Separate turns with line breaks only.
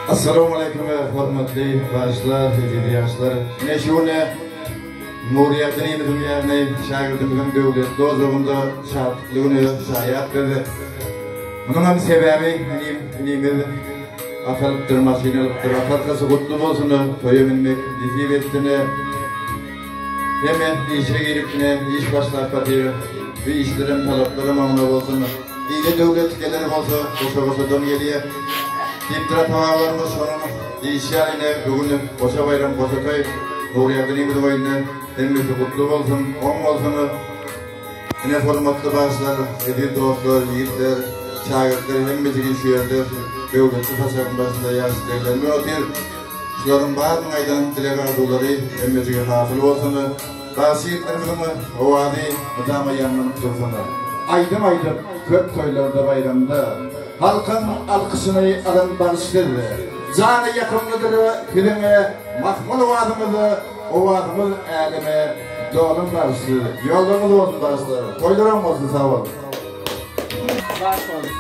Assalamualeýkum hormatly bagşylar, eziz ýaşlar. Ine şu güne Nurýagdy inimiziň ýagny şägirdimiziň döwletli ojagynda şatlykly güne şaýat biz. Munuň hem sebäbi inim, inimiz at alypdyr, maşyn alypdyr. At arkasy gutly bolsun, toýa münmek nesip etsin. Hemme işe girip ine iş başlap batyr. Bu işlerem talaplaram oňuna bolsun. Ile döwlet geler bolsa goşa-goşadan gelýär. Diýipdir ata-babalarymyz şonuň diýişi ýaly ine bu gün goşa baýram goşa toý Nurýagdy inimiz goýunda hemmesi gutly bolsun, oň bolsun. Ine hormatly bagşylar, eziz dostlar, ýigitler, şägirtler hemmejigi şu ýerde döwletli saçagyň başynda ýagşy dileglerimiz otyr. Şularyň barynyň aýdan dileg arzuwlary hemmejige hasyl bolsun. Bagşy ýigitlerimiziň owazy mydama ýaňlanyp dursun. Aýdym aýdyp köp toýlarda baýramda halkyň alkyşyny alan bagşy siz. Jana ýakymlydyr siziň mahmal owazyňyz. Owazyňyz äleme dolan bagşy. Ýollaryňyz bolsun bagşylar. Toýlaryň bolsun sag boluň.
Baş boluň.